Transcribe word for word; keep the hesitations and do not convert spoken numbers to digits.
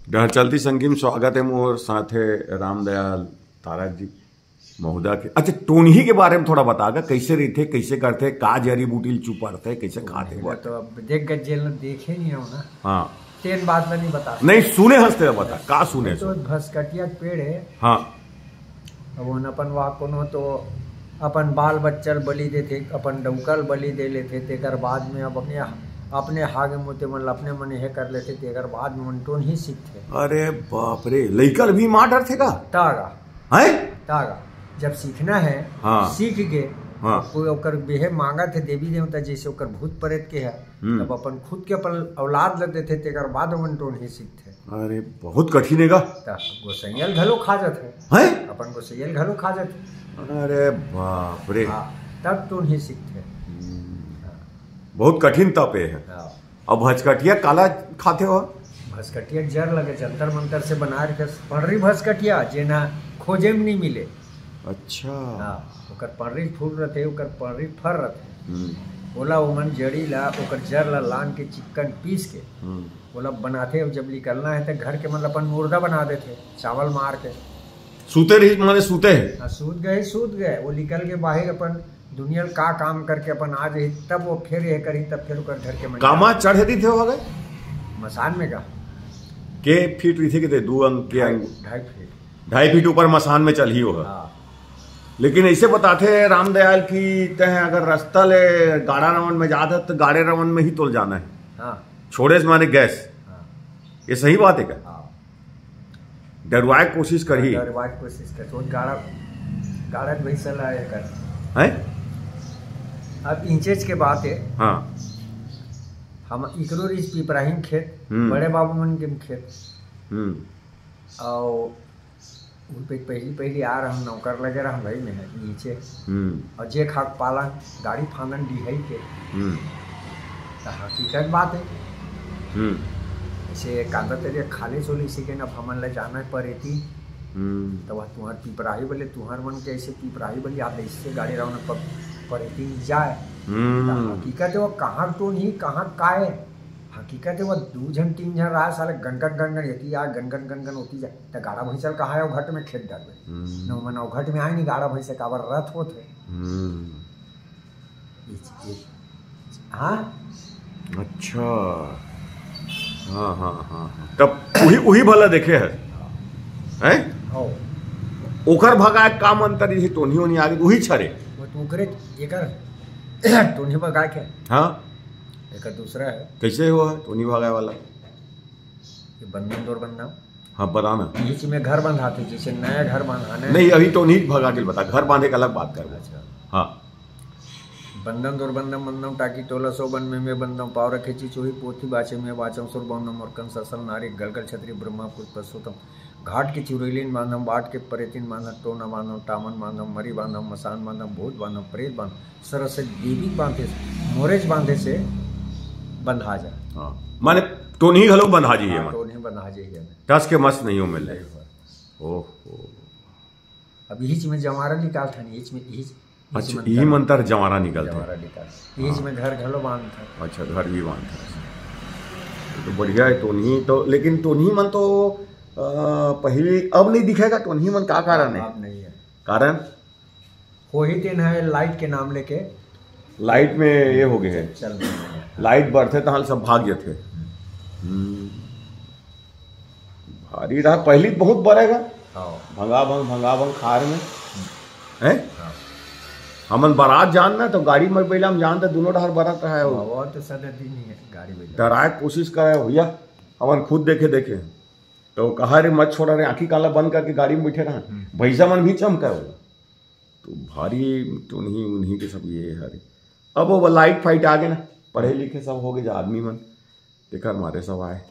डहर चलती संगी म स्वागत हे मोर साथे रामदयाल तारा जी महुदा के। अच्छा, टोनही के बारे म थोड़ा बता गा, कइसे रहिथे, कइसे करथे, का जड़ी बूटी ल चुपरथे, कइसे खाथे? तो अब देख गज्जेल न देखे नहीं हो ना। हाँ। तेन बात ला नहीं बता सकते। नहीं, सुने हस तेला बता, का सुने तो हस? भसकटिया के पेड़ हे। हाँ। अब ओन अपन वा कोनो तो अपन बाल बच्चा ल बलि देथे, अपन डउका ल बलि दे लेथे, तेकर बाद में अब अपने, अपने हागे मोते मन ल अपने मन हे कर लेथे, तेकर बाद में ओन टोनही सीखथे। अरे बाप रे, लइका ल भी मार डरथे का? तागा। हैं? तागा। जब सीखना है, हाँ। सीख गे, हाँ। कोई ओकर बेहे मांगत हे देवी देवता, जैसे ओकर भूत प्रेत के है, हम्म। तब अपन खुद के अपन औलाद ल देथे, तेकर बाद ओमन टोनही सीखथे। अरे, बहुत कठिन हे गा। त गोसैया ल घलो खा जाथे। हैं? अपन गोसैया ल घलो खा जाथे। अरे बाप रे। हाँ, तब टोनही सीखथे। हम्म। हाँ। बहुत कठिन तप हे। हाँ। अब भसकटिया काला खाथे हो? भसकटिया के जर लगे जंतर मंतर से बनाए रखे, पंडरी भसकटिया, जेना खोजे में नहीं मिले। अच्छा। हाँ, ओकर पंडरी फूल रथे, ओकर पंडरी फर रथे। हम्म। ओला ओमन जड़ी ला, ओकर जर ला लान के चिक्कन पीस के, हम्म। ओला बनाथे। अउ जब निकलना है त घर के मन ल अपन मुर्दा बना देथे, चावल मार के। सूते रही, माने सूते हे? हाँ, सूत गए, सूत गए। वो निकल के बाहर अपन दुनिया ल का काम करके अपन आ जाही, तब वो फिर ये करही, तब फिर ओकर घर के मन कामा चढ़े दी थे हो गए? मसान में का? के फीट रही थे कि ते दू अंग के अंग? ढाई फीट। ढाई फीट ऊपर मसान में चलही हो। हाँ। लेकिन ऐसे बताथे रामदयाल कि तह अगर रास्ता ले गाड़ा रावण में जात है तो गाड़े रावण में ही तोल जाना है। हाँ। छोड़े से माने गैस। हाँ। ये सही बात है क्या? हाँ। डरवाए के कोशिश करही। डरवाए के कोशिश कर, तो गाड़ा, गाड़ा के भैंसा ला ये कर। हैं? अब इंचेज के बात है। हाँ। हम इकरो रिस पिपराही में खेत, हम्म। बड़े बाबू मन के खेत। हम्म। और उन पे पहली, पहली आ रहा, नौकर लगे रहा भाई में है नीचे। हम्म। और जे खाक पाला, गाड़ी फांदन डिहई के। हम्म। तो हकीकत बात है। हम्म। ऐसे कांदा तेरे खाले चोली से के न भमन ले जाना है परेती। हम्म। तो वह तुहर पिपराही बोले, तुहर मन के ऐसे पिपराही बोली, आप ऐसे गाड़ी रहो न प-, परेती जाए। हम्म। तो हकीकत है वो कहाँ टोनही, कहाँ का है? हकीकत है वो दू झन, तीन झन रहा साले गनगन गनगन एती आ, गनगन गनगन ओती जा। तो गाड़ा भैंसा ल कहाँ है वो घट में खेत डालबे। हम्म। न मन वो घट में आए नहीं, गाड़ा भैंसा काबर रथ होत है। हम्म। इच-, इच-, हाँ? अच्छा। हाँ, हाँ, हाँ, हाँ। तब उही, उही भला देखे है। हैं? हो। ओकर भगाए का मंतर, जैसे टोनी ओनी आगे, उही छरे। वो तो ओकरे, एकर टोनी भगाए के। हाँ। एकर दूसरा है। कैसे हुआ टोनी भगाए वाला? ये बंधन दौर बंधन। हाँ, बताना। बीच में घर बंधाथे, जैसे नया घर बंधाना है। नहीं, अभी टोनी भगा के बता, घर बांधे के अलग बात कर। अच्छा। हाँ। बंधन दौर बंधन बंधन टाकी टोला सो बन में, में बंधन पावर खेची चोही पोथी बाचे में बाचम सुर बंधन मोर कन ससल नारी गलगल छतरी ब्रह्मा पुष्प सोतम घाट के चुरैलिन बांधम, बाट के परेतिन बांधम, टोना बांधम, टामन बांधम, मरी बांधम, मसान बांधम, भूत बांधम, प्रेत बांधम, सरस्वती देवी बांधे से, मोरेज बांधे से बंधा जा। हाँ, माने टोनही घलो बंधा जाही हाँ, एमा। टोनही बंधा जाही एमा। टस के मस नहीं हो मिले। नहीं हो। ओहो। अब इही में जमारा निकालथन, इही में, इही अच्छा, मंतर। इही मंतर जमारा निकलथे। जमारा निकाल। इही हाँ। में घर घलो बांधथन। अच्छा, घर भी बांधथन। तो बढ़िया है टोनही तो, लेकिन टोनही मन तो, अ, पहली अब नहीं दिखेगा टोनही मन, का कारण है? अब नहीं है। कारण? होही तेन है लाइट के नाम लेके। लाइट में ये हो गए है। चल रहे हैं। लाइट बढ़थे तहां सब भाग जाथे। हम्म। भारी रहा, पहली बहुत बरेगा। हाँ। भंगा भंग, भंगा भंग खार में। हैं? हाँ। हमन बारात जान ना, तो गाड़ी में बैला में जान, तो दोनों डहर बरत रहा है वो। हाँ, वो तो सदा दिन ही है, गाड़ी में। डराए के कोशिश करे भैया, हमन खुद देखे, देखे। तो कहा रे, मत छोड़ा रे, आंखी काला बंद करके गाड़ी में बैठे रहा। हम्म। भैंसा मन भी चमका है वो। तो भारी टोनही उन्हीं के सब ये हरे। अब वो लाइट फाइट आ गए ना, पढ़े लिखे सब हो गए जा आदमी मन, तेकर मारे सब आए।